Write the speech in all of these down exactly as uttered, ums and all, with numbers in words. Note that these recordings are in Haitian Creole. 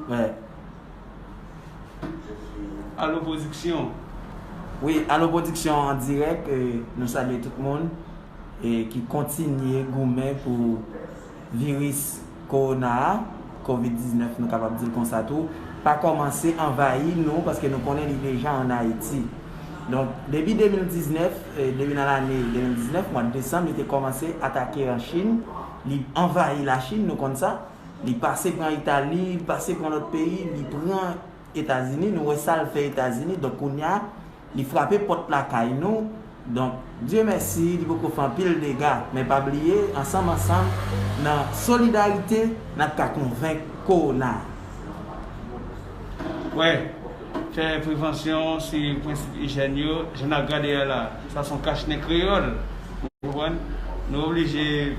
Wè. Alo Pwodiksyon. Wi, Alo Pwodiksyon an dirèk, eh, nou salye tout moun, eh, ki kontinye goumen pou viris kowona a, kovid diznèf, nou kapab di l konsa tou, pa kòmanse anvayi nou, paske nou konnen li deja ann Ayiti. Donk, depi de mil diznèf, eh, depi nan lane de mil diznèf, mwa desanm, li te kòmanse atake an Chin, li anvayi Lachin, nou konn sa, li pase pran Itali, li pase pran lòt peyi, li pran Etazini, nou wè sa l fè Etazini, donk kounye a, li frape pòt lakay nou. Donk, Dye mèsi, li poko fè anpil dega, men pa bliye, ansanm, ansanm, nan solidarite, n ap ka konvenk kowona. Wè, fè prevansyon, si prensip ijyèn yo, jan n ap gade a la, sa se yon kachnen kreyòl. Ou konprann? Nou oblije,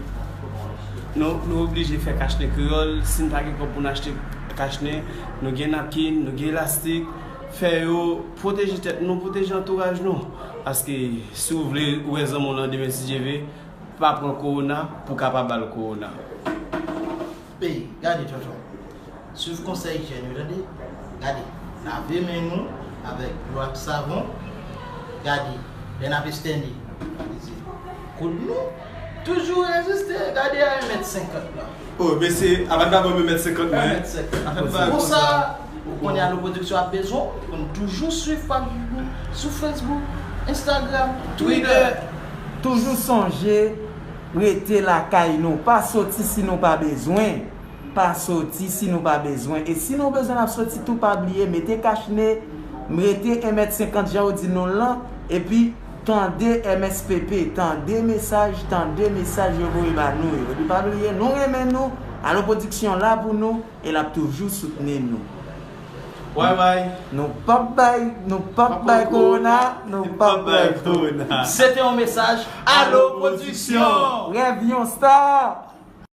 nou, nou oblije fè kachnen kreyòl. Si n pa gen kòb pou n achte kachnen, nou gen napkin, nou gen elastik. Fè yo, pwoteje tèt nou, pwoteje antouraj nou. Paske si w vle wè zanmi w lan demen, si Dye vle, pa pran kowona pou w ka pa ba l kowona. Ey, gade, tonton. Swiv konsèy ijyèn yo, tande. Gade, lave men nou avèk dlo ak savon. Gade, lè n ap estène, gade, koud nou toujou reziste. Gade a yon mèt senkant la. Oh, mesye, a pa t ba mwen mèt senkant mwen. Mèt senkant. Konsa, ou konnen Alo Pwodiksyon ap bezwen w, ou konn toujou swiv paj nou sou Facebook, Instagram, Twitter. Toujou sonje, rete lakay nou, pa soti si nou pa bezwen. Pa soti si nou pa bezwen. E si nou bezwen n ap soti tou, pa bliye, mete kachne, rete yon mèt senkant jan yo di nou l lan, epi tande M S P P, tande mesaj, tande mesaj yo voye ba nou yo. Epi pa bliye, nou renmen nou, Alo Pwodiksyon la pou nou, e l ap toujou soutni nou. Bye bye. Nou p ap bay, nou p ap bay kowona, nou p ap bay kowona. Se te yon mesaj Alo Pwodiksyon. Rèv yon star.